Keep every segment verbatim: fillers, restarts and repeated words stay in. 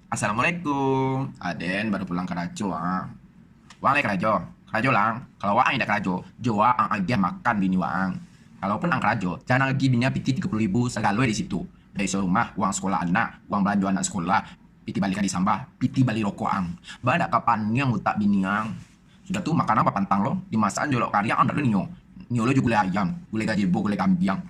Assalamualaikum. Aden baru pulang karajo, ah. Waang lai karajo? Karajo lah. Kalau waang indak karajo, jo waang agiah makan bini waang. Kalaupun ang karajo, jan ang agiah bini ang pitih tigo puluah ribu sagalo di situ. Dari rumah, uang sekolah anak, uang balanjo anak sekolah, pitih bali ka disambah, pitih bali rokok ang. Ba ndak ka paniang utak bini ang. Sudah tu, makan ang bapantang lo, dimasak jo lauk kari ang ndak lo nio. Nio lo jo gulai ayam, gulai gajebo, gulai kambiang.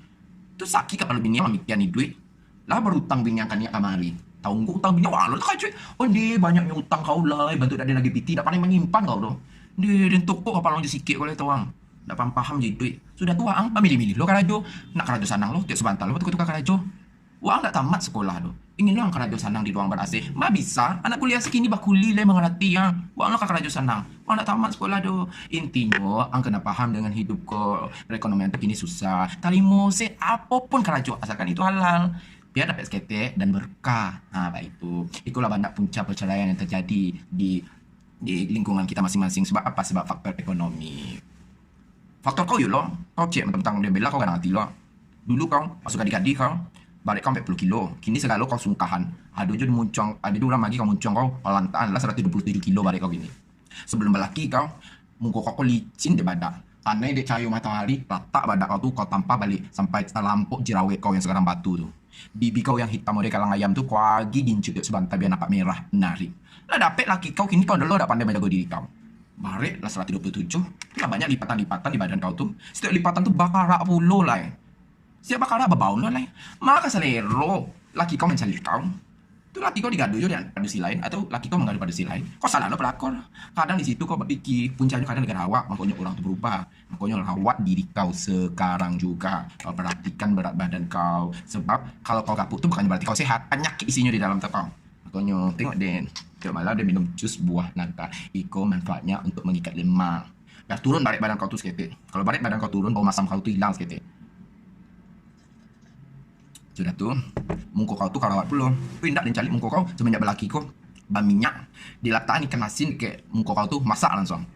Tu sakik kapalo bini ang mamikian iduik. Lah barutang bini ang ka niak kamari. Tangguang utang bini ang, waang lo takacuik. Onde, banyaknyo utang kau lai, bantuak dak den agiah pitih, dak pandai manyimpan kau tu. Ndeh, den tokok kapalo ang jo sikik ko lai tu ang. Dak paham-paham jo iduik. Sudah tu waang bamilih-milih lo karajo. Nak karajo sanang lo, tiok sabanta lo batuka-tuka karajo. Waang dak tamat sekolah tu. Ingin lo ang karajo sanang di ruang bar-A C. Ma bisa, anak kuliah sakini bakuli lai mangarati ang. Waang lo ka karajo sanang. Waang dak tamat sekolah tu. Intinyo, ang kena paham dengan hidup ko. Perekonomian tu kini susah. Tarimo se apo pun karajo, asalkan itu halal. Biar dapek saketek dan berkah. Ha, baitu. Ikolah banyak punca perceraian yang terjadi di, di lingkungan kita masing-masing. Sebab apa? Sebab faktor ekonomi. Faktor kau yo lo. Kau cek, mentang-mentang den bela, kau gadang ati lo. Dulu kau, pas gadih-gadih kau, barek kau ampek puluah kilo. Kini sagalo kau sungkahan. Ado jo muncuang, ado jo urang maagiah kau muncuang kau, palantaan lah saratus duo puluah tujuah kilo barek kau kini. Sebelum balaki kau, muko kau ko licin dek badak. Tanai dek cahayo matoari, ratak badak kau tu, kau tampah baliak sampai talampok jerawek kau yang sagarang batu tu. Bibi kau yang hitam model kalang ayam tu, kau agiah gincu tiok sabanta biar nampak merah, menarik. Lah dapek laki kau, kini kau dak lo dak pandai manjago diri kau. Barek lah saratus duo puluah tujuah, lah banyak lipatan-lipatan di badan kau tu. Satiok lipatan tu bakarak pulo lai. Satiok bakarak babaun lo lai. Ma ka salero laki kau mancaliak kau. Tu laki kau digado jo dek padusi lain, atau laki kau manggado padusi lain. Kau salah lo pelakor. Kadang di situ kau bapikir, puncanyo kadang gara-gara awak, makonyo urang tu berubah. Makonyo rawat diri kau sekarang juga. Kau perhatikan berat badan kau. Sebab kalau kau gapuak tu bukannyo berarti kau sehat. Panyakik isinyo di dalam tu kau. Makonyo tengok den. Tiok malam den minum jus buah nangka. Iko manfaatnya untuk mengikat lemak. Biar turun barek badan kau tu saketek. Kalau barek badan kau turun, bau masam kau tu hilang saketek. Sudah tu, muko kau tu kau rawat pulo. Tu indak den caliak muko kau, semenjak balaki ko, baminyak, dilatakan ikan masin ka muko kau tu, masak langsuang.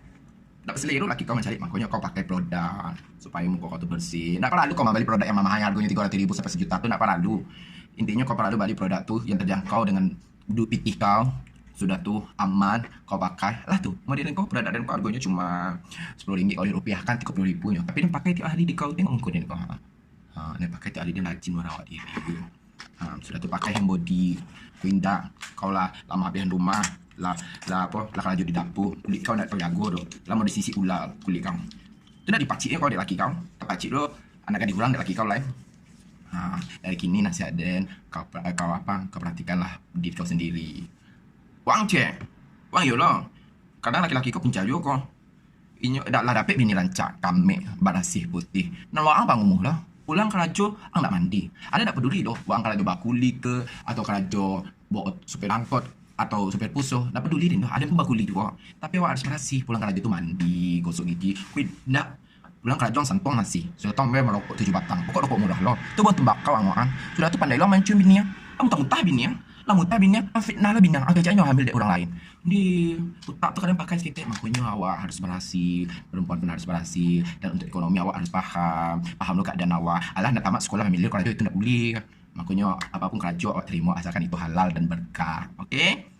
Dak basalero laki kau mancaliak, makonyo kau pakai produk supayo muko kau tu bersih. Dak paralu kau mambali produk yang mamahal, hargonyo tigo ratus ribu sampai sajuta tu, dak paralu. Intinyo kau paralu bali produk tu yang terjangkau dengan duit pitih kau. Sudah tu, aman, kau pakai. Lah tu, model den ko, produk den ko hargonyo cuma sapuluah ringgit, kalau dirupiahkan tigo puluah ribu nyo. Tapi den pakai tiok hari di kau, tengok muko den ko. Ha. Ha, den pakai tiok hari, den rajin marawat diri. Ha, sudah tu pakai hand body. Kau indak, kau lah, lah mabihan rumah, lah, lah apo, lah karajo di dapur, kulik kau ndak kau jago doh. Lah mau disisik ular kulik kau. Tu nak dipacik kau dek laki kau. Tapacik lo, anak gadih urang dek laki kau lai. Ha, dari kini nasihat den, kau, kau apa, kau perhatikanlah diri kau sendiri. Waang cek, waang yo lo. Kadang laki-laki kau punca juo kau. Inyo dak lah dapek bini rancak, kamek, barasih, putih. Nan waang pangumuh lah. Pulang karajo, ang dak mandi. Aden dak peduli doh, waang karajo bakuli ke, atau karajo bawa supir angkot, atau supir puso, dak peduli den doh. Aden pun bakuli juo. Tapi awak harus barasih, pulang karajo tu mandi, gosok gigi. Kui, dak. Pulang karajo ang santuang nasi. Sudah tu ambo marokok tujuah batang. Pokok rokok murah lo. Tu buah tembakau ang waang. Sudah tu pandai lo mancun bini ang. Lah muntah-muntah bini ang. Lah muntah bini ang. Ang fitnah lah bini ang. Ang keceknyo hamil dek urang lain. Di utak tu kadang pakai saketek, makonyo awak harus barasih, perempuan pun harus barasih, dan untuk ekonomi awak harus paham, paham lo keadaan awak. Alah, nak tamat sekolah, mamilih karajo itu ndak buliah. Makonyo, apapun karajo awak tarimo, asalkan itu halal dan berkah. Oke?